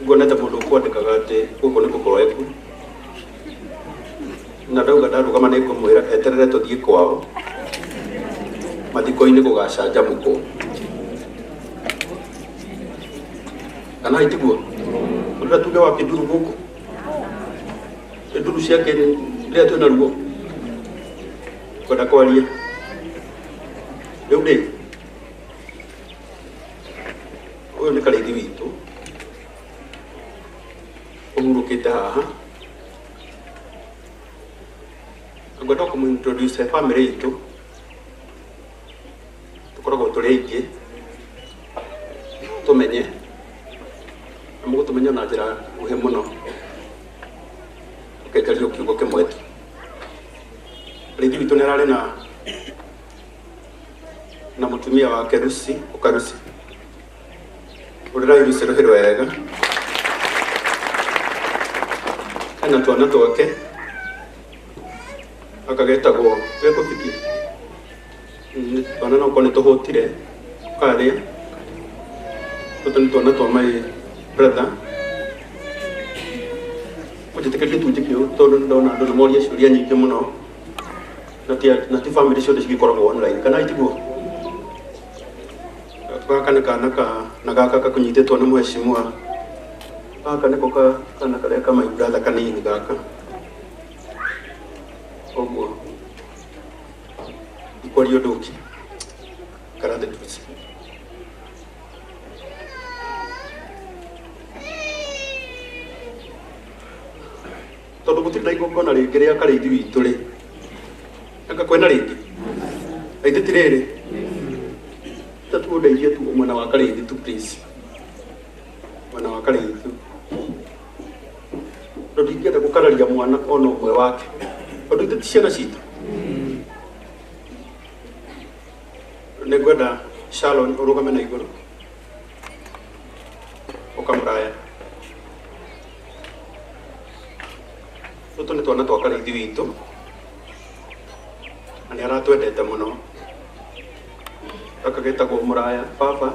Nguonete mũndũ ũkwandĩkaga atĩ gũkũ nĩ kũboeku na ndauga ndarũgama nĩ ngũmwĩra eterere tũthiĩ kwao mathiko-inĩ gũgacanjamũkwo kana itiguo ũrĩa tuge wapi nduru gũkũ nduru ciake rĩrĩa twĩna ruo kwenda kwaria rĩu rĩ ũyũ nĩ karĩithi witũ ũhurũkĩte haha ngwenda kũmũ-introduce family itũ tũkoragwo tũrĩ aingĩ tũmenye na mũgũtũmenya na njĩra nguhĩ mũno ũkenjario kiugo kĩmwe tu rĩngĩ witũ nĩ ararĩ na mũtumia wake Lucy ũka Lucy ũrĩrai Lucy rũhĩ rwega hena twana twake gaka getagwo gekũbiki twana no korwo nĩ tũhũtire karĩa tũtũ nĩ twana twa my brother mũnjĩtĩkĩrie tu njĩke ũũ tondũ nĩ ndona andũ nĩ moria ciũria nyingĩ mũno na ti family ciothe cigĩkoragwo online kana itiguo gaka nĩ kana ka na gaka kakũnyitĩtwo nĩ mheshimiwa gaka nĩko kana karĩa ka my brother kanini gaka ũguo ikwaria ũndũ ũngĩ karathe tuci tondũ gũtirĩ na igongona rĩngĩ rĩa karĩithi witũ rĩ anga kwĩna rĩngĩ aitĩ ti rĩrĩ ta tu ũndeithie tu mwena wa karĩithi tu please mwena wa karĩithi tu tondũ ndingĩenda gũkararia mwana ona ũmwe wake tondũ ithuĩ ti ciana citũ nĩ ngwenda Sharon ũrũgame na igũrũ ũkamũraya tũtũ nĩ twana twa karĩithi witũ na nĩ aratwendete mũno gaka getagwo mũraya baba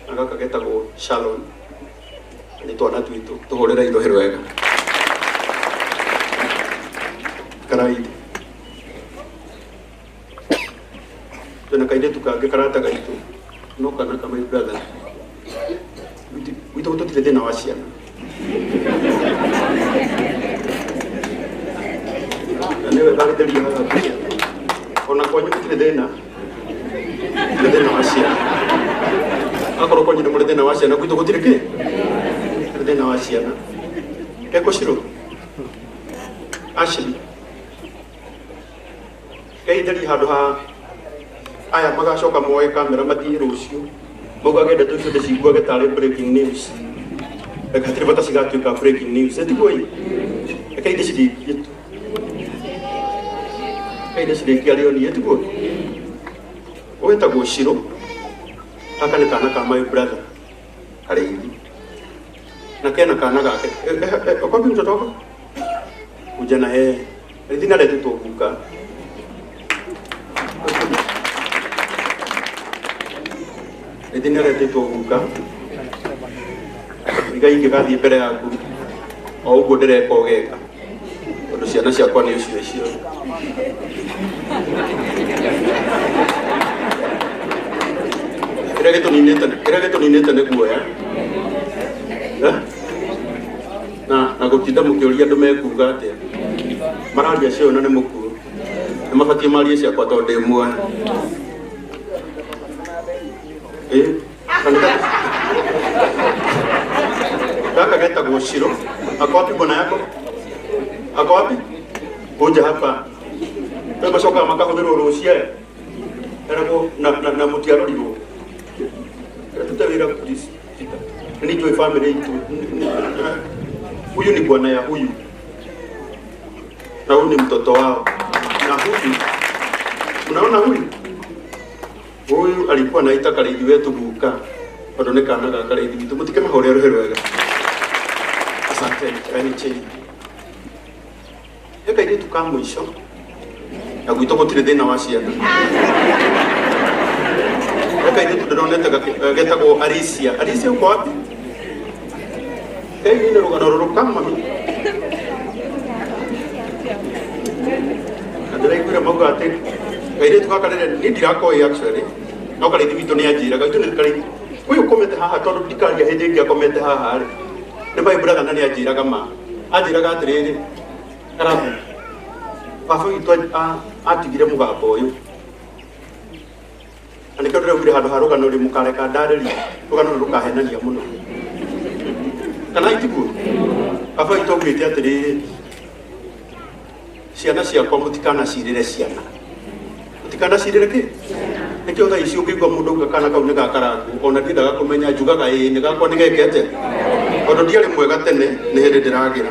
na gaka getagwo Sharon nĩ twana twitũ tũhũrĩre irũhĩ rwega karaithi twĩna kairĩtu kangĩ karata gaitũ no kana ka my brother gwitũ tũtirĩ thĩna wa ciana na nĩwe ndarĩthĩria haha ona kwanyu gũtirĩ thĩna gũtirĩ thĩna wa ciana akorwo kwanyu nĩ mũrĩ thĩna wa ciana gwitũ gũtirĩ kĩ gũtirĩ thĩna wa ciana keko Shiro Ashley keithĩria handũ ha aya magacoka moe kamera mathiĩ rũciũ maugage ndeto icio ndĩciguage tarĩ breaking news reke hatirĩ bata cigatuĩka breaking news ĩtiguo ĩ reke ndĩcirĩkie tu reke ndĩcirĩkie arĩ o niĩ ĩtiguo wĩtagwo Shiro gaka nĩ kana ka my brother karĩithi na kena kana gake okopi mtoto wako kuja na yeye rĩthi na retĩtwo guka rĩthi nĩ aretĩtwo guka iga ingĩgathiĩ mbere yaku o ũguo ndĩreka ũgeka tondũ ciana ciakwa nĩ ũcio icio kĩrĩa gĩtũninĩte nĩ guoya na gũtinda mũkĩũria andũ mekuga atĩa mararia cio na nĩ mũkuo nĩ mabatiĩ marie ciakwa tondũ ndĩ muoyo gaka getagwo Shiro ako wapi bwana yako ako wapi kuja hapa we macokaga makahũthĩrwo rũciũ aya eragwo na mũtiarorirwo tute wĩra please Peter nĩ njũĩ family itũ huyu ni bwana ya huyu na huyu ni mtoto wao na huyu unaona huyu huyu alikuwa anaita karĩithi wetu guka tondũ nĩ kana ga karĩithi witũ mũtike mahũre rũhĩ rwega asante kaeni chini he kairĩtu ka mũico na gwitũ gũtirĩ thĩna wa ciana he kairĩtu ndĩronete getagwo Alicia Alicia uko wapi Rekei nine rũgano rũrũ kama mami. Na ndĩraiguire mauga atĩ kairĩtu gaka rĩrĩa niĩ ndirakoĩ actually no karĩithi witũ nĩ anjĩraga witũ nĩ karĩithi ũyũ ũkomete haha tondũ ndikaria hĩndĩ ĩngĩ akomete haha rĩ nĩ my brother na nĩ anjĩraga ma anjĩraga atĩrĩrĩ karabu baba witũ atigire mũgambo ũyũ na nĩkĩo ndĩraugire handũ ha rũgano rĩ mũkareka ndarĩrie rũgano rũrũ rũkahenania mũno kana itiguo baba witũ augĩte atĩrĩrĩ ciana ciakwa mũtikanacirĩre ciana mũtikanacirĩre kĩ nĩkĩo thaa ici ũngĩigua mũndũ auga kana kau nĩ gakarangu ona ndiendaga kũmenya njugaga ĩĩ nĩ gakwa nĩ gekete tondũ ndiarĩ mwega tene nĩ hĩndĩ ndĩragĩra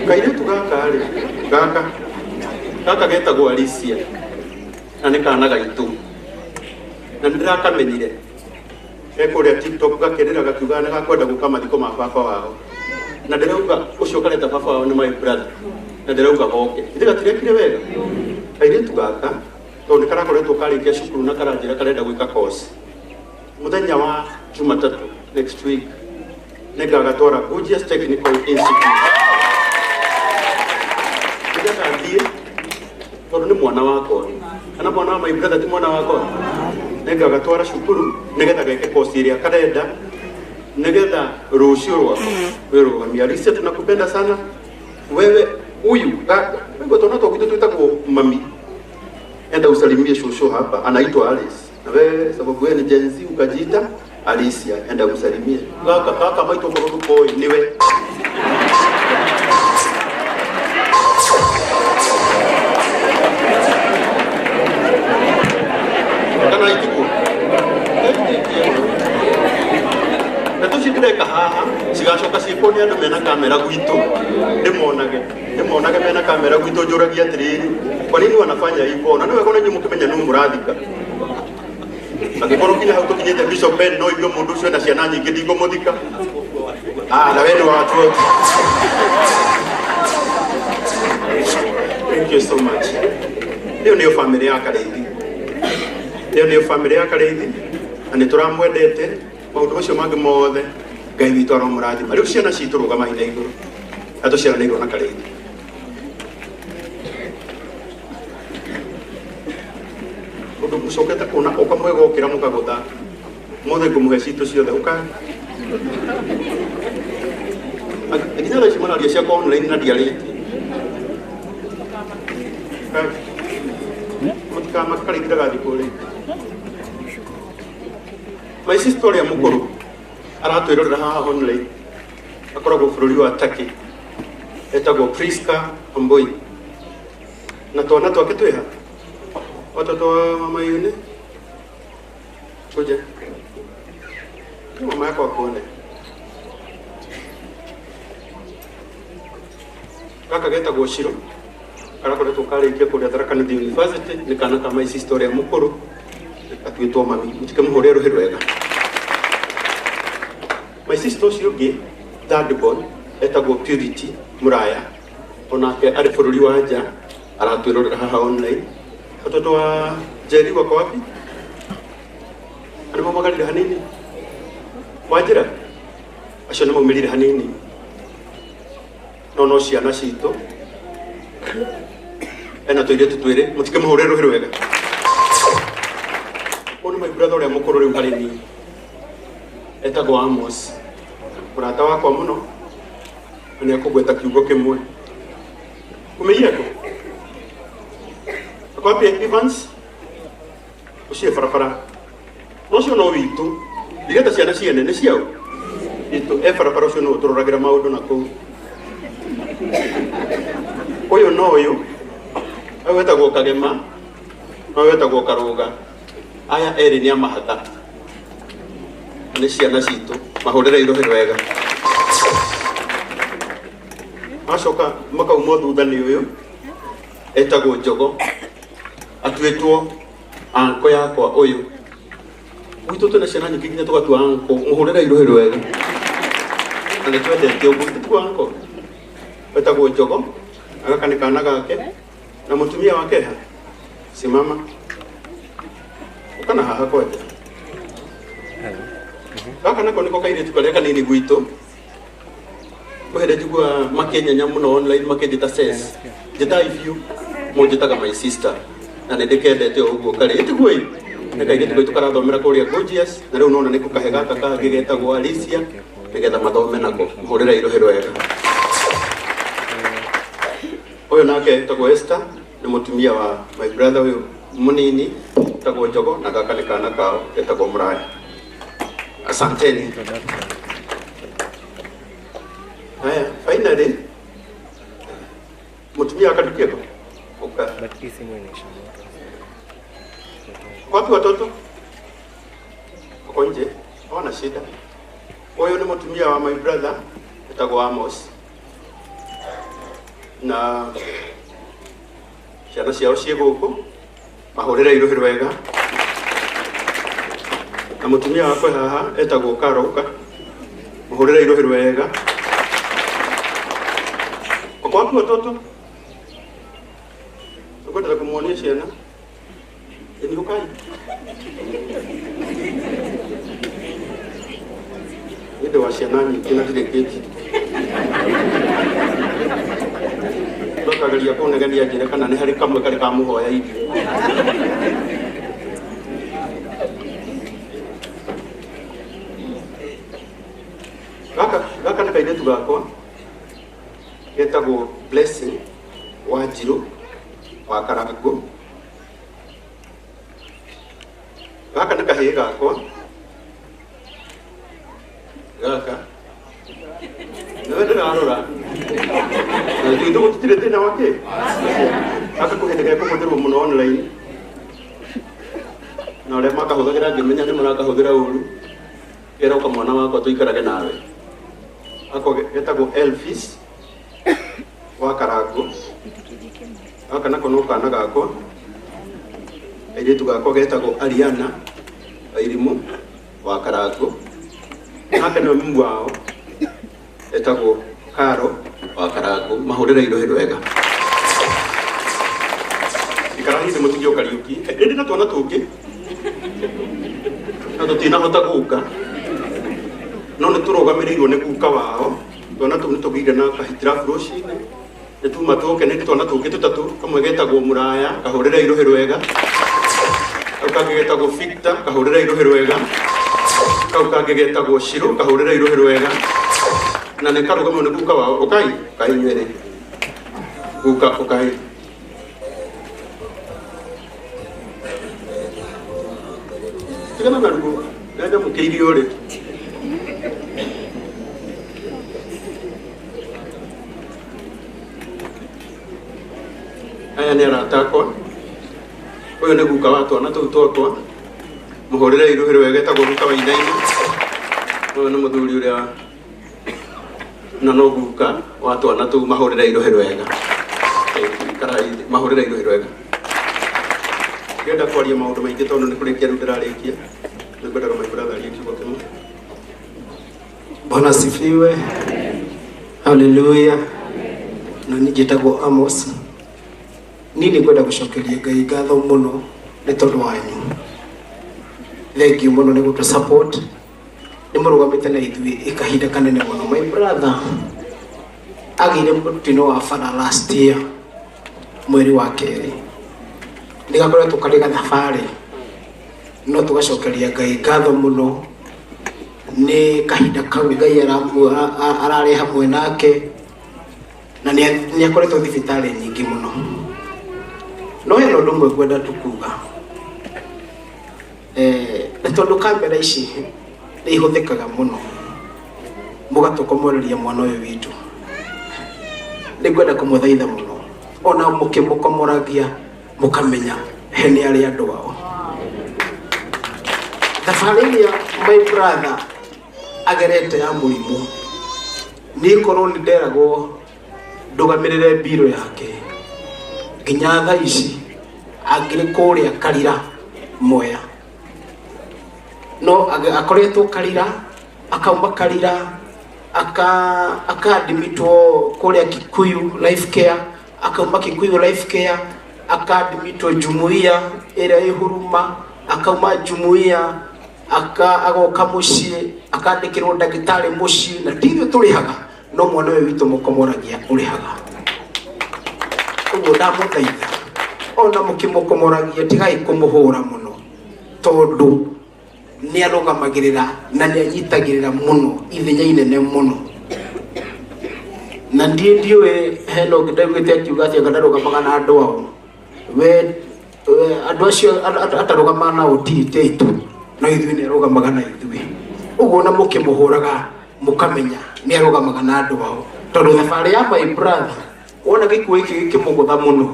kairĩtu gaka rĩ gaka gaka getagwo Alicia na nĩ kana gaitũ na nĩ ndĩrakamenyire ekũrĩa TikTok gakĩrĩra gakiuga nĩ gakwenda gũka mathiko ma baba wao na ndĩrauga ũcio kareta baba wao nĩ my brother na ndĩrauga goke ithe gatirekire wega kairĩtu gaka tondũ nĩ karakoretwo karĩkia cukuru na karanjĩra karenda gwĩka course mũthenya wa Jumatatũ next week nĩngagatwara Gorgeous Technical Institute nĩgetha thiĩ tondũ nĩ mwana wakwa kana mwana wa my brother ti mwana wakwa nĩngagatwara cukuru nĩgetha geke course ĩrĩa karenda nĩgetha rũciũ rwakwa wĩrũgamia. Alicia, tunakupenda sana wewe huyu wewe twana twagwitũ twĩtagwo mami enda usalimie shosho hapa anaitwa Alice na wewe sababu wewe ni Gen Z ukajiita Alicia enda usalimie kaka kaka maitũ korwo koi niwe kana itiguo na tũcio ndĩreka haha cigacoka ciĩkwo nĩ andũ mena kamera gwitũ ndĩmonage ndĩmonage mena kamera gwitũ njũragia atĩrĩrĩ kwa nini wanafanya hivyo na nĩwe kona inyuĩ mũkĩmenya nũ mũrathika angĩkorwo nginya hau tũkinyĩte Bishop Ben no igue mũndũ ũcio ena ciana nyingĩ ndingũmũthika ah na we nĩ watu wote. Thank you so much. Ĩyo nĩyo famĩlĩ ya Karĩithi ĩyo nĩyo famĩlĩ ya Karĩithi na nĩ tũramwendete maũndũ macio mangĩ mothe Ngai witũ aromũrathima rĩu ciana citũ rũgama na igũrũ na tũciaranĩirwo na Karĩithi ũndũ mũcokete kuona ũka mwega ũkĩra mũkagũtha mothe ngũmũhe citũ ciothe ũka nginya thaa ici mararia ciakwa online na ndiarĩtie mũtikamake Karĩithi ndagathiĩ kũrĩa my sister ũrĩa mũkũrũ aratwĩrorera haha online akoragwo bũrũri wa Turkey etagwo Priska Amboi na twana twake twĩha watoto wa mama yune kuja ni mama yako akuone gaka getagwo Shiro karakoretwo karĩkia kũrĩa Tharaka Nithi University nĩ kana ka my sister ũrĩa mũkũrũ atuĩtwo mami mũtikĩmũhũre rũhĩ rwega my sister ũcio ũngĩ third born etagwo Purity Muraya onake arĩ bũrũri wa nja aratwĩrorera haha online watoto wa Jerry wako wapi nĩ maumagarire hanini wanjĩra acio nĩ maumĩrire hanini no no ciana citũ ena tũirĩtu twĩrĩ mũtikĩmũhũre rũhĩ rwega ũyũ nĩ my brother ũrĩa mũkũrũ rĩu harĩ niĩ etagwo Amos mũrata wakwa mũno na nĩ akũgweta kiugo kĩmwe umeiyeko ako wapi Evans ũcio barabara no ũcio no witũ ndigeta ciana ciene nĩ ciao itũ e barabara ũcio no ũtũroragĩra maũndũ na kũu ũyũ no ũyũ ũyũ wetagwo Kagema na ũyũ wetagwo Karũga aya erĩ nĩ amahatha nĩ ciana citũ mahũrĩre irũhĩ rwega macoka makaumwo thutha nĩ ũyũ etagwo Njogo atuĩtwo anko yakwa ũyũ gwitũ twĩna ciana nyingĩ nginya tũgatua anko mũhũrĩre irũhĩ rwega na nĩ twendete ũguo tũtua anko wetagwo Njogo agaka nĩ kana gake na mũtumia wake ha simama ũkana haha kwanja gaka nako nĩko kairĩtu karĩa kanini gwitũ Kwĩ hĩndĩ njiguaga makĩnyenya mũno online makĩnjĩta ses. Njĩtai biũ, mũnjĩtaga my sister. Na nĩ ndĩkendete o ũguo karĩ. Ĩtiguo ĩ? Nĩ kairĩtu gaitũ karathomera kũrĩa Gorgeous, na rĩu nona nĩ kũkahe gaka kangĩ getagwo Alicia, nĩgetha mathome nako. Mũhũrĩre irũhĩ rwega. Ũyũ nake etagwo Esther, nĩ mũtumia wa my brother ũyũ mũnini, etagwo Njogo, na gaka nĩ kana kao getagwo Mũraya. Asanteni. Haya, finally mũtumia akanukia ko uka But hii simu inaisha moto. Wapi watoto? Wako nje, hawana shida. Huyu ni mũtumia wa my brother etagwo Amos, na ciana ciao ciĩ gũkũ, mahũrĩre irũhĩ rwega. Na mũtumia wakwa haha etagwo Karoka, mũhũrĩre irũhĩ rwega. Wako wapi watoto? Ũkwendaga kũmuonia ciana? Ĩni ũkai. Nĩ ũndũ wa ciana nyingĩ na ndirĩkĩtie. Ndakageria kũnegenia njĩre kana nĩ harĩ kamwe karĩ kamũhoya irio. Gaka gaka nĩ kairĩtu gakwa getagwo Blessing Wanjirũ wa Karangũ. Gaka nĩ kahĩĩ gakwa gaka nĩwe ndĩrarora na ithuĩ tũgũtirĩ thĩna wa kĩ gaka kwĩ hĩndĩ gekũhũthĩrwo mũno online na ũrĩa makahũthagĩra ngĩmenya nĩ marakahũthĩra ũru keroka mwana wakwa tũikarage nawe gakwa getagwo Elvis wa Karangũ. Gaka nako no kana gakwa, kairĩtu gakwa getagwo Ariana Wairimu wa Karangũ. Nake nĩwe mumu wao etagwo Karo wa Karangũ. Mahũrĩre irũhĩ rwega. Ikara hihi mũtigio Kariũki. Ĩndĩ na twana tũngĩ na tũtinahota gũka, no nĩ tũrũgamĩrĩirwo nĩ guka wao. Twana tũu nĩ tũgĩire na kahitirabu rũcinĩ, nĩ tuma tũke nĩ twana tũngĩ tũtatũ, kamwe getagwo Mũraya, kahũrĩre irũhĩ rwega. Kau kangĩ getagwo Victor, kahũrĩre irũhĩ rwega. Kau kangĩ getagwo Shiro, kahũrĩre irũhĩ rwega. Na nĩ karũgamĩrĩirwo nĩ guka wao. Ũkai, ũkai inyuerĩ. Guka, ũkai. Tigana na ruo, nĩ nyamũkĩirio rĩ. Aya nĩ arata akwa. Ũyũ nĩ guka wa twana tũu twakwa. Mũhũrĩre irũhĩ rwega, etagwo guka wa Inaina. Ũyũ nĩ mũthuri ũrĩa na no guka wa twana tũu, mahũrĩre irũhĩ rwega. Mahũrĩre irũhĩ rwega. Ndĩrenda kwaria maũndũ maingĩ tondũ nĩ kũrĩkia rĩu ndĩrarĩkia. Nĩngwendaga my brother arie kiugo kĩmwe. Bwana asifiwe. Haleluya. Na niĩ njĩtagwo Amos. Niĩ nĩ ngwenda gũcokeria Ngai ngatho mũno nĩ tondũ wanyu. Thank you mũno nĩ gũtũ support. Nĩ mũrũgamĩte na ithuĩ kahinda kanene mũno. My brother agĩire mũtino wa bara last year mweri wa kerĩ. Nĩ gakoretwo karĩ gathabarĩ, no tũgacokeria Ngai ngatho mũno nĩ kahinda kau Ngai ararĩ hamwe nake, na nĩ akoretwo thibitarĩ nyingĩ mũno. No hena ũndũ ũmwe ngwenda tu kuga, nĩ tondũ kamera ici nĩ ihũthĩkaga mũno mũgatũkomoreria mwana ũyũ witũ, nĩ ngwenda kũmũthaitha mũno, ona mũkĩmũkomoragia mũkamenya he nĩ arĩ andũ ao. Thabarĩ ĩrĩa my brother agerete ya mũrimũ, niĩ korwo nĩ nderagwo ndũgamĩrĩre mbirũ yake nginya thaa ici angĩrĩ kũrĩa Karira Mwea, no akoretwo Karira, akauma Karira akadimitwo kũrĩa Kikuyu Life Care, akauma Kikuyu Life Care akadimitwo Jumuiya ĩrĩa ĩ Huruma, akauma Jumuiya agoka mũciĩ akandĩkĩrwo ndagĩtarĩ mũciĩ, na ti ithuĩ tũrĩhaga, No mwana ũyũ witũ mũkomoragia ũrĩhaga. Ũguo ndamũthaitha ona mũkĩmũkomoragia tigai kũmũhũra mũno, tondũ nĩ arũgamagĩrĩra na nĩ anyitagĩrĩra mũno ithenya inene mũno. Na ndiĩ ndiũĩ hena ũngĩ ndaiguĩte akiuga atĩ anga ndarũgamaga na andũ ao. We andũ acio atarũgamaga nao ti aitũ, no ithuĩ nĩ arũgamaga na ithuĩ. Ũguo ona mũkĩmũhũraga mũkamenya nĩ arũgamaga na andũ ao, tondũ thabarĩ ya my brother wona gĩkuũ gĩkĩ gĩkĩmũgũtha mũno,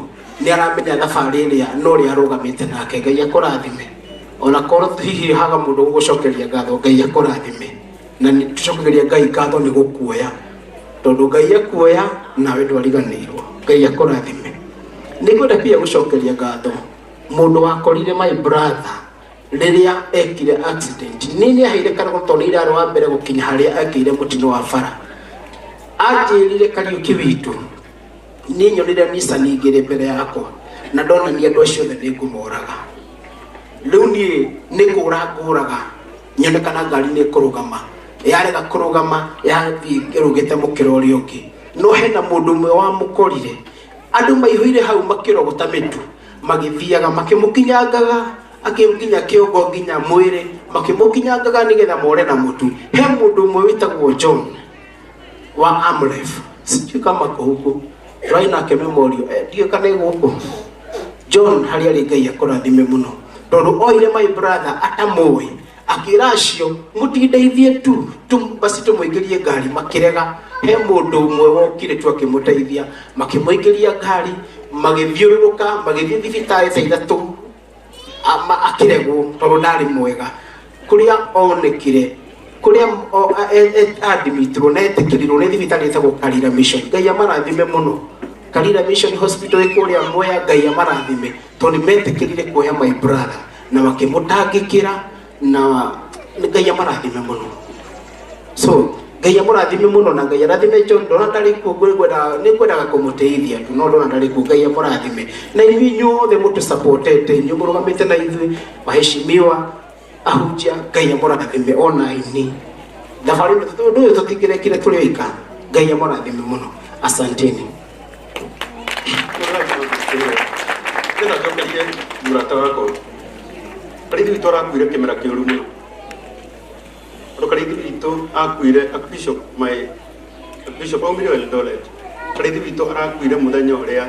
nĩ aramenya thabarĩ ĩrĩa na ũrĩa arũgamĩte nake. Ngai akũrathime. Ona korwo hihi haga mũndũ gũgũcokeria ngatho, Ngai akũrathime. Na nĩ tũcokagĩria Ngai ngatho nĩ gũkuoya, tondũ Ngai akuoya nawe ndwariganĩirwo. Ngai akũrathime. Nĩ ngwenda pia gũcokeria ngatho mũndũ wakorire my brother rĩrĩa ekire accident. Nĩ nĩ aheire karago tondũ nĩ irarĩ wa mbere gũkinya harĩa ekĩire mũtino wa bara. Anjĩrire, Kariũki witũ, niĩ nyonire Nissan igĩrĩ mbere yakwa na ndonania andũ acio othe nĩ ngũmoraga. Rĩu niĩ nĩ kũra ngũraga nyone kana ngari nĩ ĩkũrũgama. Yarega kũrũgama, yathiĩ ĩrũgĩte mũkĩra ũrĩa ũngĩ. No hena mũndũ ũmwe wamũkorire, andũ maihũire hau makĩrogota mĩtu, magĩthiaga makĩmũkinyangaga, akĩnginya kĩongo nginya mwĩrĩ, makĩmũkinyangaga nĩgetha more na mũtu. He mũndũ ũmwe wĩtagwo John wa Amref, sijui kama ako huku, tũrarĩ nake memorial, ndiũĩ kana ĩ gũkũ. John harĩa arĩ, Ngai akũrathime mũno, tondũ oire my brother atamũĩ, akĩra acio mũtindeithie tu tu basi tũmũingĩrie ngari, makĩrega. He mũndũ ũmwe wokire tu akĩmũteithia, makĩmũingĩria ngari, magĩthiũrũrũka, magĩthiĩ thibitarĩ ta ithatũ, akĩregwo tondũ ndarĩ mwega. Kũrĩa onekire, kũrĩa admitirwo na etĩkĩrirwo nĩ thibitarĩ ĩtagwo Karira Mission. Ngai amarathime mũno. Karira Mission Hospital ĩ kũrĩa Mwea, Ngai amarathime tondũ nĩ metĩkĩrire kuoya my brother na makĩmũtangĩkĩra, na Ngai amarathime mũno. So Ngai amũrathime mũno na Ngai arathime John. Ndona ndarĩ kuo, nĩ ngwendaga kũmũteithia tu, no ndona ndarĩ kuo. Ngai amũrathime na inyuĩ inyuothe mũtũsupportete, inyuĩ mũrũgamĩte na ithuĩ, waheshimiwa ahunjia, Ngai amũrathime ona ini thabarĩ ĩno, ũndũ ũyũ tũtingĩrekire tũrĩ oika. Ngai amũrathime mũno, asanteni. Ndĩrenda njokerie mũrata wakwa. Karithi witũ arakuire kĩmera kĩũru mũno, tondũ Karithi witũ akuire, bishop, my bishop aumire Eldoret. Karithi witũ arakuire mũthenya ũrĩa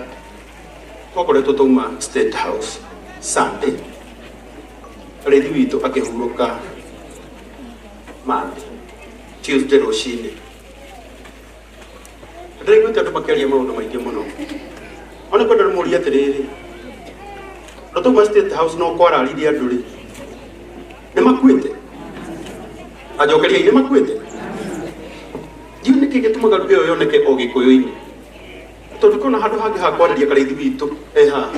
twakoretwo twauma State House Sunday, Karithi witũ akĩhurũka Monday, Tuesday rũcinĩ. Ndĩraiguĩte andũ makĩaria maũndũ maingĩ mũno. Ona kwenda ndĩmũrie atĩrĩrĩ, andũ tauma State House no kwararirie andũ rĩ, nĩ makuĩte? Anjokeriai, nĩ makuĩte? Ndiũĩ nĩkĩ gĩtũmaga ruga ĩyo yoneke o Gĩkũyũ-inĩ, tondũ kona handũ hangĩ ha kwarĩria. Karĩithi witũ e haha,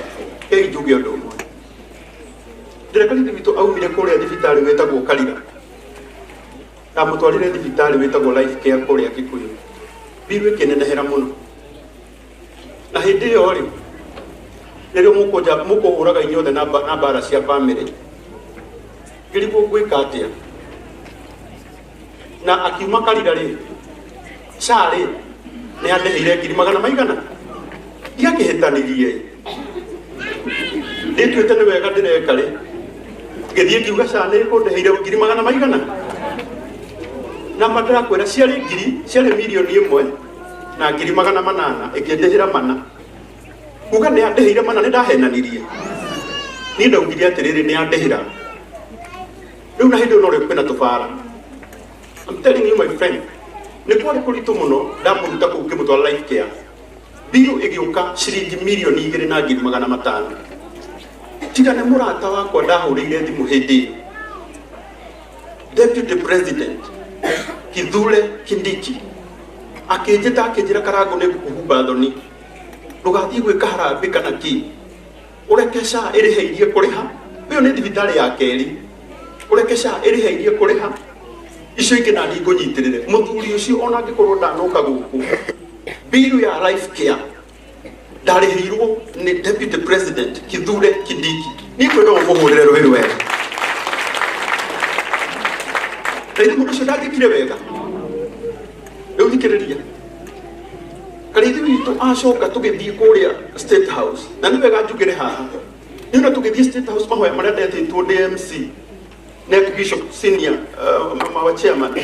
kei njuge ũndũ ũmwe. Ndĩra Karĩithi witũ aumire kũrĩa thibitarĩ wĩtagwo Karira, ndamũtwarire thibitarĩ wĩtagwo Life Care kũrĩa Kikuyu, biru ĩkĩnenehera mũno. Na hĩndĩ ĩyo rĩ, nĩrĩo mũkũnja mũkũhũraga inyuothe na mbara cia bamĩrĩ, ngĩrigwo ngwĩka atĩa. Na akiuma Karira rĩ, SHA rĩ nĩ andĩhĩire ngiri magana maigana, ndiakĩhĩtanirie, ndĩtuĩte nĩ wega ndĩreka rĩ, ngĩthiĩ ngiuga SHA nĩ ĩkũndĩhĩire ngiri magana maigana. Na ma ndĩrakwĩra, ciarĩ ngiri, ciarĩ 1,800,000, ĩkĩndĩhĩra mana. Kuga nĩ andĩhĩire mana, nĩ ndahenanirie. Niĩ ndaugire atĩrĩrĩ, nĩ andĩhĩra rĩu, na hĩndĩ ĩyo no rĩo kwĩna tũbara. I'm telling you, my friend, nĩ kwarĩ kũritũ mũno. Ndamũruta kũu ngĩmũtwara Life Care, biru ĩgĩũka ciringi 2,500,000. Tiga nĩ mũrata wakwa ndahũrĩire thimũ hĩndĩ ĩyo, Deputy President Kithure Kindiki, akĩnjĩta akĩnjĩra, "Karangũ, nĩ ngũkũhumba thoni, ndũgathiĩ gwĩka harambĩ kana kĩ, ũreke SHA ĩrĩheirie kũrĩha. Ĩyo nĩ thibitarĩ ya kerĩ, ũreke SHA ĩrĩheirie kũrĩha icio ingĩ nani ngũnyitĩrĩre." Mũthuri ũcio ona angĩkorwo ndanoka gũkũ, biru ya Life Care ndarĩhĩirwo nĩ Deputy President Kithure Kindiki. Niĩ kwenda ũmũhũrĩre rũhĩ rwega, na ithe mũndũ ũcio ndangĩkire wega. Rĩu thikĩrĩria. Karithi witũ acoka tũgĩthiĩ kũrĩa State House, na nĩ wega njugĩre haha nĩ ona tũgĩthiĩ State House mahoya marĩa ndetĩtwo ndĩ MC nĩ Archbishop Senior, mama wa chairman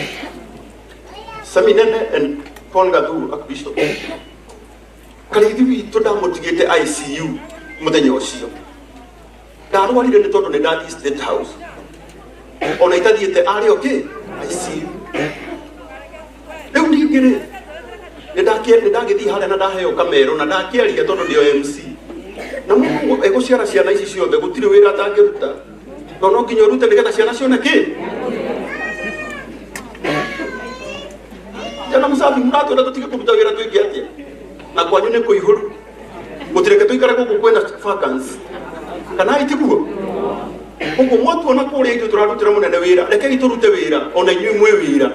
Sami Nene and Paul Gathu Archbishop. Karithi witũ ndamũtigĩte ICU mũthenya ũcio ndarwarire nĩ tondũ nĩ ndathiĩ State House, ona itathiĩte arĩ okay ICU. Rĩu ningĩ rĩ nĩ ndagĩthiĩ harĩa na ndaheo kamero na ndakĩaria tondũ ndĩo MC, na mũndũ egũciara ciana ici ciothe gũtirĩ wĩra atangĩruta, tondũ no nginya ũrute nĩgetha ciana cione kĩ. Jana mũcabi mũratwĩra tũtige kũruta wĩra twĩke atĩa? Na kwanyu nĩ kũihũru, gũtireke tũikare gũkũ kwĩna vacancy, kana itiguo? Ũguo mwatuona kũrĩa ithuĩ tũrarutĩra mũnene wĩra, rekei tũrute wĩra ona inyuĩ mwĩ wĩra.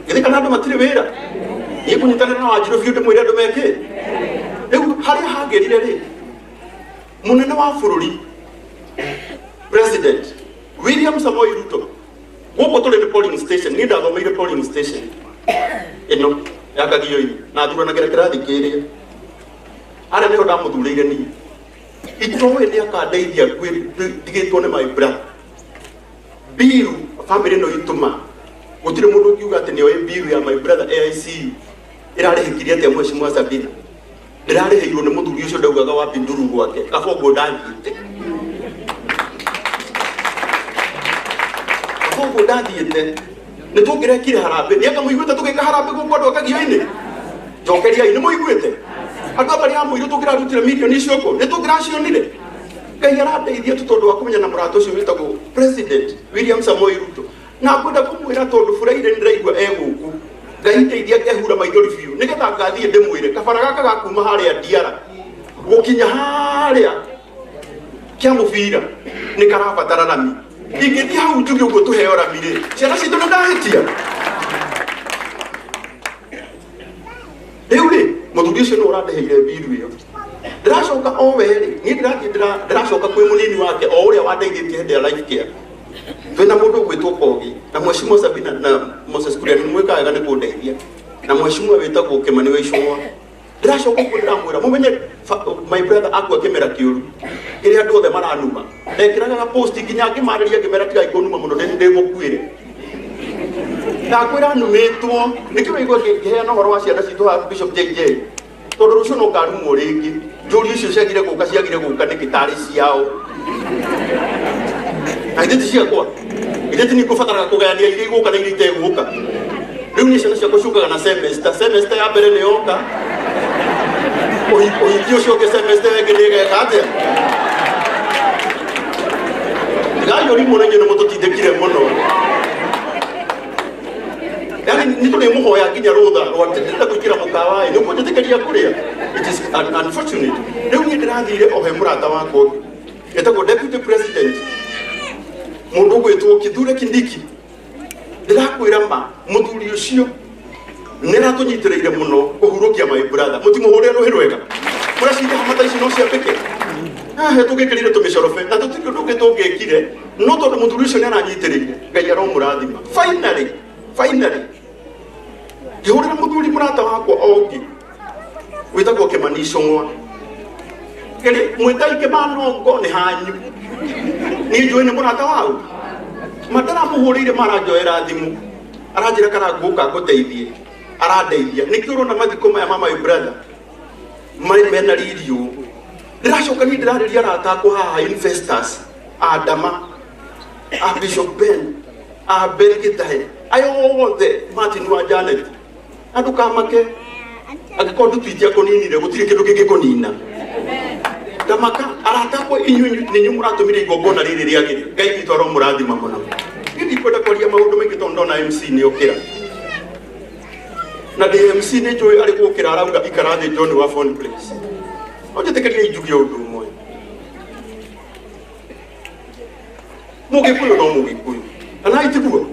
Githĩ kana andũ matirĩ wĩra? Niĩ ngũnyitanĩra na Wanjirũ biũ ndĩmwĩre andũ meke. Rĩu harĩa hangĩrire rĩ, mũnene wa bũrũri President William Samoei Ruto, gũkũ tũrĩ nĩ polling station, niĩ ndathomeire polling station ĩno ya Kagio-inĩ na thuranagĩra kĩrathi kĩrĩa harĩa nĩho ndamũthurĩire niĩ. Itoĩ nĩ akandeithia ndigĩtwo nĩ my brother biru family no ituma gũtirĩ mũndũ ũngiuga atĩ nĩoĩ biru ya my brother AICU ĩrarĩhĩkirie atĩa. Mheshimiwa Sabina, ndĩrarĩhĩirwo nĩ mũthuri ũcio ndaugaga wa Binduru gwake kaba ũguo ndathiĩte, kaba ũguo ndathiĩte nĩ tũngĩrekire harambĩ. Nĩ anga mũiguĩte tũgĩka harambĩ gũkũ andũ a Kagio-inĩ? Njokeriai, nĩ mũiguĩte andũ a barĩ ya mũirũ tũngĩrarutire mirioni icio kũ nĩ tũngĩracionire? Ngai arandeithia tu tondũ wa kũmenya na mũrata ũcio wĩtagwo President William Samoei Ruto, na ngwenda kũmwĩra tondũ Friday nĩndĩraigua e gũkũ, Ngai ndeithia ngehura maithori biũ nĩgetha ngathiĩ ndĩmwĩre kabara gaka ga kuma harĩa Ndiara gũkinya harĩa kĩa mũbira nĩ karabatara rami. Ingĩthiĩ hau njuge ũguo tũheo rami rĩ, ciana citũ nĩ ndahĩtia? Rĩu rĩ mũthuri ũcio nĩ ũrandĩhĩire mbiru ĩyo. Ndĩracoka o we rĩ, niĩ ndĩrathiĩ ndĩracoka kwĩ mũnini wake o ũrĩa wandeithĩtie hĩndĩ ya Life Care, twĩna mũndũ ũgwĩtwo Kogi na Mheshimiwa Sabina na Moses Kuria, nĩ mwĩkaga wega nĩ kũndeithia, na Mheshimiwa wĩtagwo Kĩmani wa Icũng'wa. Ndĩracoka ũguo ndĩramwĩra mũmenye my brother akua kĩmera kĩũru kĩrĩa andũ othe maranuma. Ndekĩraga ga post nginya ngĩmarĩria ngĩmera tigai kũnuma mũno, ndĩmũkuĩre. Ndakwĩra numĩtwo nĩkĩo waigua ngĩheana ũhoro wa ciana citũ haha Bishop JJ, tondũ rũciũ no ngarumwo rĩngĩ njũrio icio ciagire gũka, ciagire gũka nĩkĩ tarĩ ciao na ithe ti ciakwa? Ithe ti nĩngũbataraga kũgayania iria igũka na iria itegũka? Rĩu niĩ ciana ciakwa ciũkaga na semester. Semester ya mbere nĩ yoka ũhiki ũcio ũngĩ, semester ĩngĩ nĩ ĩgeka atĩa? Tigai ũrimũ na inyuĩ nĩ mũtũtindĩkire mũno, yani nĩ tũrĩmũhoya nginya rũtha rwa ndĩrenda kũingĩra mũkawa ĩ nĩ ũkũnjĩtĩkĩria kũrĩa. It is unfortunate. Rĩu niĩ ndĩrathire o he mũrata wakwa ũngĩ etagwo deputy president, mũndũ ũgwĩtwo Kithure Kindiki. Ndĩrakwĩra ma mũthuri ũcio nĩ aratũnyitĩrĩire mũno kũhurũkia my brother. Mũtimũhũrĩre rũhĩ rwega. Mũreciria hama ta ici no ciambĩke? Ehe, tũngĩkĩrire tũmĩcorobe na tũtirĩ ũndũ ũngĩ tũngĩkire, no tondũ mũthuri ũcio nĩ aranyitĩrĩire, Ngai aromũrathima. Finally, finally ngĩhũrĩra mũthuri mũrata wakwa o ũngĩ wĩtagwo Kĩmani Icũng'wa. Kĩrĩ mwĩtai Kĩmanongo nĩ hanyu, niĩ njũĩ nĩ mũrata wau ma. Ndaramũhũrĩire maranjoera thimũ, aranjĩra kana ngũka ngũteithie, arandeithia. Nĩkĩo ũrona mathiko maya ma my brother marĩ mena riri ũũ. Ndĩracoka niĩ ndĩrarĩria arata akwa haha, investors a Ndama, a Bishop Ben, a Ben Gĩtahe, aya othe, Martin wa Janet, na ndũkamake angĩkorwo ndutu itiakũninire, gũtirĩ kĩndũ kĩngĩkũnina. Ndamaka arata akwa, inyuĩ nĩnyuĩ mũratũmire igongona rĩrĩ rĩagĩre. Ngai witũ aromũrathima mũno. Niĩ ndikwenda kwaria maũndũ maingĩ tondũ ndona MC nĩ okĩra, na ndĩ MC nĩ njũĩ arĩ gũkĩra arauga ikara thĩ John wa phone place. No njĩtĩkĩrie njuge ũndũ ũmwe, mũgĩkũyũ no mũgĩkũyũ kana itiguo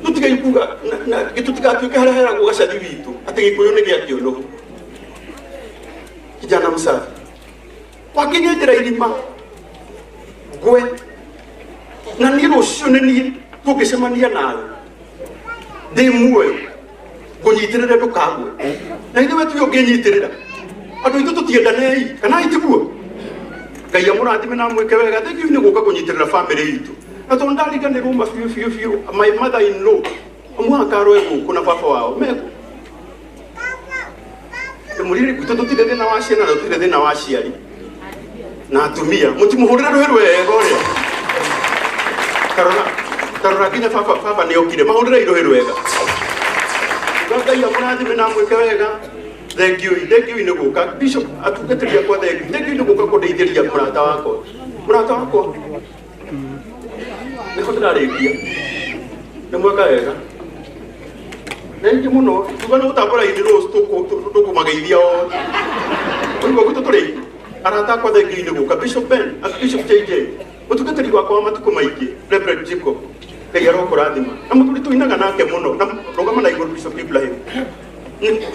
tũtige kuga tũtigatuĩke harĩa heragwo gacathi witũ atĩ gĩkũyũ nĩ gĩa kĩũnũhu. Kijana msafi wakĩnyenjera irima ngwe na niĩ rũciũ nĩ niĩ tũngĩcemania nawe ndĩ muoyo. Ngũnyitĩrĩre ndũkagwe. Na ithuĩ tuĩ ũngĩnyitĩrĩra. Andũ aitũ tũtiendanei, kana itiguo? Ngai amũrathime na amwĩke wega. Thank you nĩ gũka kũnyitĩrĩra family itũ. Na tondũ ndariganĩrwo ma biũ biũ biũ, my mother in law, mũhaka aroe gũkũ na baba wao. Mekũ. Ndĩmũrire gwitũ tũtirĩ thĩna wa ciana na tũtirĩ thĩna wa aciari. Na atumia, mũtimũhũrĩre rũhĩ rwega ũrĩa. Tarora, tarora nginya baba, baba nĩ okire, mahũrĩre rũhĩ rwega. Ngai amũrathime na amwĩke wega. Thank you, thank you nĩ gũka. Bishop atungatĩri akwa thank you. Thank you nĩ gũka kũndeithĩria mũrata wakwa. Mũrata wakwa. Nĩho ndĩrarĩkia. Nĩ mweka wega. Thank you mũno. Tuga nĩ gũtambũra ini rũciũ tũkũmageithia othe. Ũguo gwitũ tũrĩ arata akwa thank you nĩ gũka. Bishop Ben, Bishop JJ. Mũtungatĩri wakwa wa matukũ maingĩ, Reverend Jacob. Ngai arokũrathima. Na mũthuri tũinaga nake mũno. Na rũgama na igũrũ Bishop Ibrahim.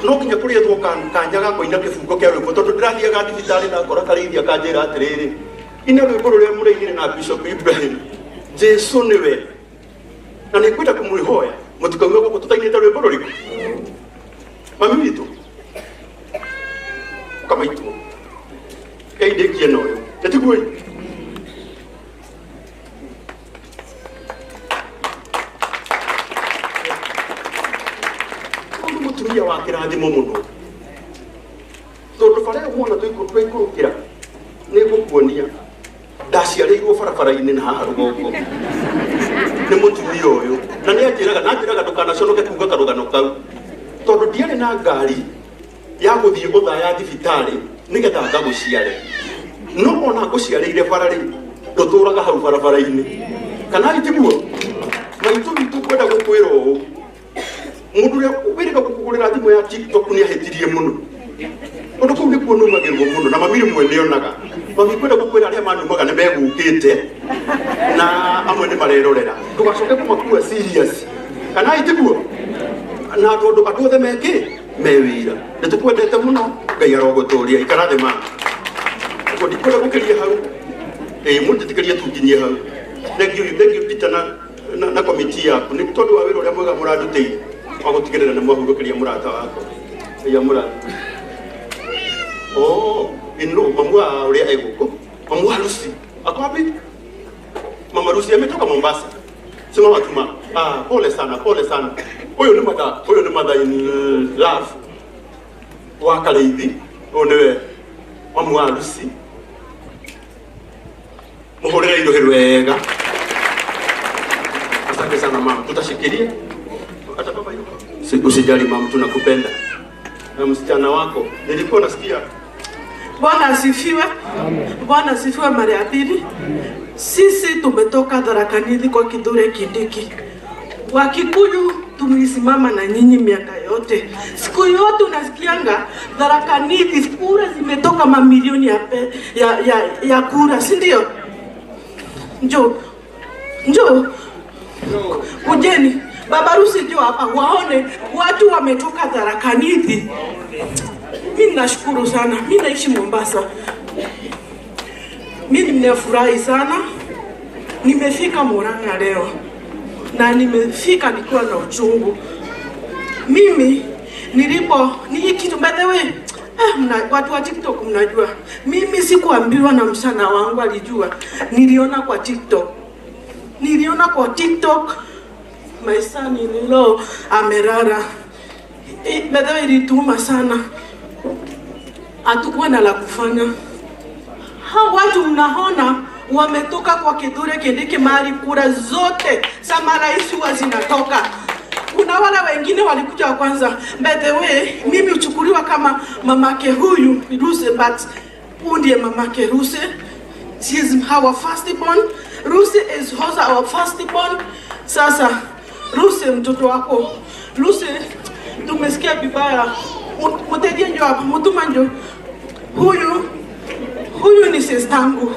No nginya kũrĩetwo kanya ga kũina kĩbungo kĩa rwĩmbo tondũ ndĩrathiaga thibitarĩ na ngora karĩithia kanjĩra atĩrĩrĩ, ina rwĩmbo rũrĩa mũrainire na Bishop Ibrahim, Jesu nĩwe. Na nĩ ngwenda kũmwĩhoya mũtikaume gũkũ tũtainĩte rwĩmbo rũrĩkũ. Mami witũ ũkamaitwo ngai ndĩkie na ũyũ nĩtiguo. Ũyũ mũtumia wa kĩrathimo mũno tondũ bara ĩyo mwana twaikũrũkĩra nĩ ngũkuonia ndaciarĩirwo barabara-inĩ na haha rũgongo nĩ mũtumia ũyũ, na nĩ anjĩraga na anjĩraga ndũkanaconoke kuga karũgano kau tondũ ndiarĩ na ngari ya gũthiĩ ũthaya thibitarĩ nĩgetha ngagũciare, no ona ngũciarĩire bara rĩ ndũtũraga hau barabara-inĩ kana itiguo. Maitũ witũ kwenda gũkwĩra ũũ, mũndũ ũrĩa wĩrĩga gũkũgũrĩra thimũ ya TikTok nĩ ahĩtirie mũno tondũ kũu nĩkuo numagĩrwo mũno na mami rĩmwe nĩonaga. Mami kwenda gũkwĩra arĩa manumaga nĩ megũkĩte na amwe nĩ marerorera, ndũgacoke kũmakua serious kana itiguo, na tondũ andũ othe mekĩ me wĩra. Nĩ tũkwendete mũno, Ngai arogũtũria ikara thĩ ma. Ũguo ndikwenda gũkĩria hau, ĩĩ mũnjĩtĩkĩrie tu nginyie hau. Thank you, thank you Peter na komiti yaku nĩ tondũ wa wĩra ũrĩa mwega mũrandutĩire wa gũtigĩrĩra nĩ mwahurũkĩria mũrata wakwa. Ngai amũrathime. Oh, in-law mamu wa ũrĩa egũkũ, mamu wa Lucy ako wapi? Mama Lucy ametoka Mombasa. Sema watuma. Ah, pole sana, pole sana. Huyu ni mother, huyu ni mother in love wa Kareithi. Huyu niwe mamu wa Lucy. Muhurire iruhi rwega. Asante sana mama, tutashikilia. Hata baba yuko. Usijali mama, tunakupenda. Na msichana wako nilikuwa nasikia. Bwana asifiwe. Bwana asifiwe mara ya pili. Sisi tumetoka Tharaka Nithi kwa Kithure Kindiki. Wakikuyu tumesimama na nyinyi miaka yote. Siku yote unasikianga Tharaka Nithi kura zimetoka mamilioni ya kura, si ndio? Njoo. Njoo. Kujeni. Baba Rusi njoo hapa waone watu wametoka Tharaka Nithi. Mimi nashukuru sana. Mimi naishi Mombasa. Mimi nimefurahi sana. Nimefika Murang'a leo. Na nimefika nikiwa na uchungu. Mimi nilipo ni hii kitu by the way, watu wa TikTok mnajua. Mimi sikuambiwa na msichana wangu alijua. Niliona kwa TikTok. Niliona kwa TikTok my son in law amerara. By the way ilituma sana. Hatukuwa na la kufanya. Hao watu mnaona wametoka kwa Kithure Kindiki mahali kura zote za marais huwa zinatoka. Kuna wale wengine walikuja kwanza. By the way, mimi huchukuliwa kama mamake huyu Ruse, but huyu ndiye mamake Ruse. She is our firstborn. Ruse is also our firstborn. Sasa Ruse mtoto wako. Ruse tumesikia vibaya. Mteje njoo hapa, mtuma njoo. Huyu ni sistangu.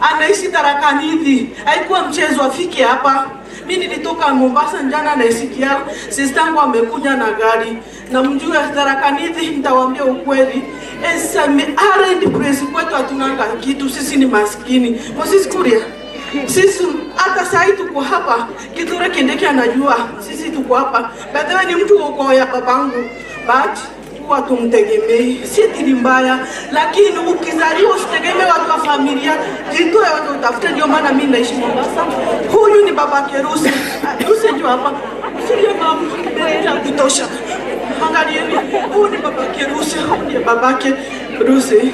Anaishi Tharaka Nithi. Haikuwa mchezo afike hapa. Mimi nilitoka Mombasa jana na SGR. Sistangu amekuja na gari. Na mjue Tharaka Nithi, nitawaambia ukweli. Arid place kwetu hatunanga kitu, sisi ni maskini. Moses Kuria. Sisi hata saa tuko hapa, Kithure Kindiki anajua sisi tuko hapa. By the way, ni mtu ukoo ya babangu, but huwa tumtegemei, si eti ni mbaya, lakini ukizaliwa usitegemee watu wa familia, jitoe watu utafute. Ndio maana mimi naishi Mombasa. Huyu ni baba Kerusi, Rusi ndio hapa, usilie mama, ya kutosha. Angalieni, huyu ni baba Kerusi, huyu ndiye babake Rusi,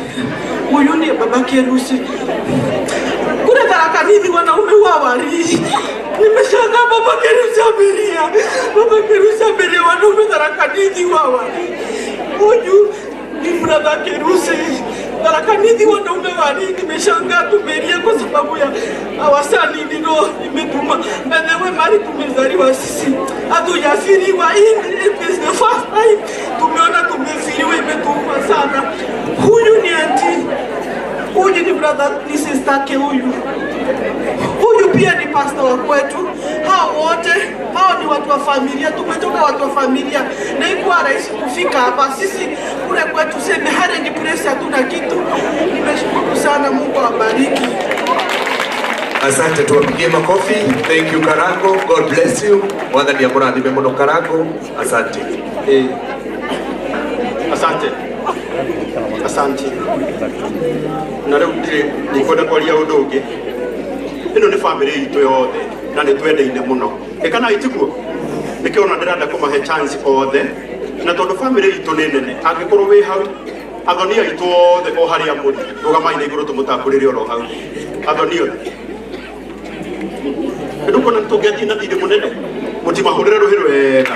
huyu ndiye babake Rusi. Kule Tharaka Nithi wanaume huwa warii. Nimeshangaa baba Kerusi amelia, baba Kerusi amelia, wanaume Tharaka Nithi huwa warii. Huyu ni brother Kerusi. Tharaka Nithi wanaume warii. Nimeshangaa tumelia kwa sababu ya awasani ndio imetuma. By the way, mali tumezaliwa sisi hatujafiriwa. Hii it is the first time tumeona tumefiriwa, imetuma sana. Huyu ni auntie, huyu ni brother, ni sister yake huyu. Huyu pia ni pastor wa kwetu. Hao wote hao ni watu wa familia, tumetoka watu wa familia, na ikuwa rahisi kufika hapa. Sisi kule kwetu seme hare place, hatuna kitu. Nimeshukuru sana, Mungu awabariki. Asante, tuwapigie makofi. Thank you Karango, God bless you. Mwathani amũrathime mũno Karango. Asante. Asante, asante. Na rĩu ndirĩ ndikwenda kwaria ũndũ ũngĩ. Ĩno nĩ bamĩrĩ itũ yothe na nĩ twendaine mũno, ĩ kana itiguo? Nĩkĩo ona ndĩrenda kũmahe chance othe, na tondũ bamĩrĩ itũ nĩ nene, angĩkorwo wĩ hau, athoni aitũ othe o harĩa mũrĩ, rũgamai na igũrũ tũmũtambũrĩre oro hau, athoni othe. Ndũkuona tũngĩathiĩ na thirĩ mũnene? Mũtimahũrĩre rũhĩ rwega.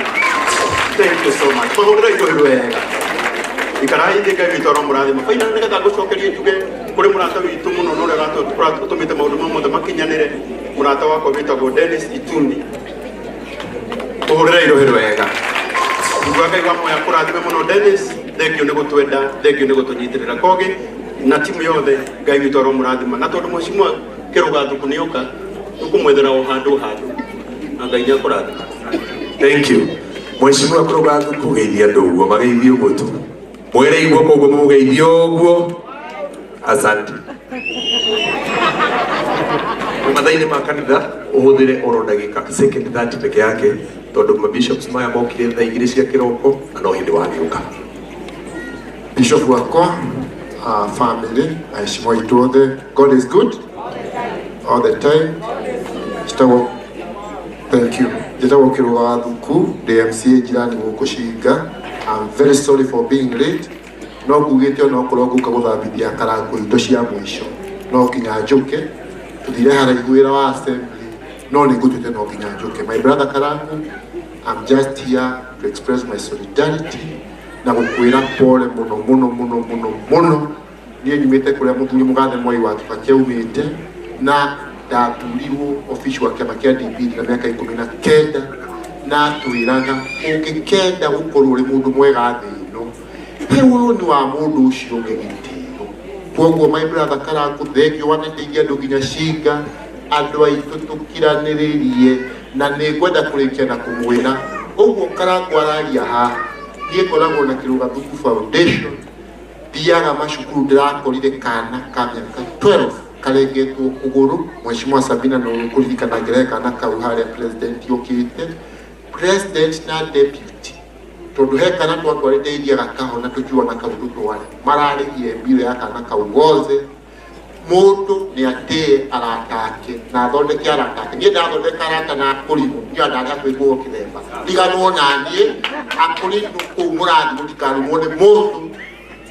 Thank you so much. Mahũrĩre rũhĩ rwega. Ikarai thĩ, Ngai witũ aromũrathima. Baina nĩgetha ngũcokerie njuge kũrĩ mũrata witũ mũno na ũrĩa ũratũmĩte maũndũ mau mothe makinyanĩre, mũrata wakwa wĩtagwo Dennis Itumbi. Mũhũrĩre rũhĩ rwega. Nguga Ngai wa moya kũrathime mũno Dennis. Thank you nĩ gũtwenda, thank you nĩ gũtũnyitĩrĩra kogi na timu yothe. Ngai witũ aromũrathima. Na tondũ mheshimiwa Kĩrũga Thuku nĩ oka, tũkũmwethera o handũ handũ, na Ngai nĩ akũrathima. Thank you. Mheshimiwa Kĩrũga Thuku, geithia andũ ũguo, mageithie ũguo tu. Mwĩre guoko ũguo, mũgeithie ũguo. Asante. Mathainĩ ma kanitha ũhũthĩre oro ndagĩka second 30 peke yake, tondũ mabishops maya mokire thaa 2 cia kĩroko na no hĩndĩ wagĩũka. Bishop wakwa, family, aheshimiwa aitũ othe, God is good all the time. Njĩtagwo, thank you. Njĩtagwo Kĩrũga wa Thuku, ndĩ MCA jirani gũkũ Cinga. I'm very sorry for being late. No ngugĩte onokorwo ngũka gũthambithia Karango indo cia mũico, no nginya njũke. Tũthire haraihu wĩra wa assembly, no nĩ ngũtuĩte no nginya njũke. My brother Karango, I'm just here to express my solidarity na gũkwĩra pole mũno mũno mũno mũno mũno. Niĩ nyumĩte kũrĩa mũthuri mũgathe Mwai wa Kibaki aumĩte, na ndathurirwo official wa kĩama kĩa DP na mĩaka 19, na twĩraga ũngĩkenda gũkorwo ũrĩ mũndũ mwega thĩ ĩno, he woni wa mũndũ ũcio ũngĩ gĩtĩo. Koguo my brother Karango, thengio wanateithia andũ nginya Cinga, andũ aitũ tũkiranĩrĩrie, na nĩ ngwenda kũrĩkia na kũmwĩra ũguo Karango araria haha. Niĩ ngoragwo na Kĩrũga Thuku Foundation, thiaga macukuru, ndĩrakorire kana ka mĩaka 12 karengetwo kũgũrũ. Mheshimiwa Sabina no kũririkana ngĩrehe kana kau harĩa president okĩte, president na deputy, tondũ he kana twatwarĩte iria gakahona, tũkiona kau tũtware, mararĩhire mbirũ ya kana kau gothe. Mũndũ nĩ atĩe arata ake na athondeke arata ake. Niĩ ndathondeka arata na akũrimũ, niĩ ndarĩ hakuhĩ nguo kĩthemba riganwo na niĩ akũrimũ kũu mũrathi, mũtikarumwo nĩ mũndũ.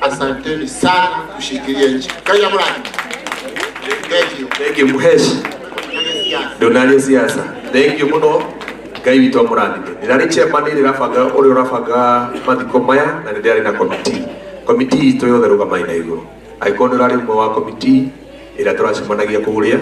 Asanteni sana, tushikilie nchi. Ngai amũrathime. Thank you. Thank you Muhesh. Ndũnaria siasa. Thank you mũno. Ngai witũ amũrathime. Ndĩrarĩ chairman ĩrĩa ĩrabanga ũrĩa ũrabanga mathiko maya, na nĩ ndĩrarĩ na committee. Committee itũ yothe, rũgamai na igũrũ. Angĩkorwo nĩ ũrarĩ ũmwe wa committee ĩrĩa tũracemanagia kũrĩa.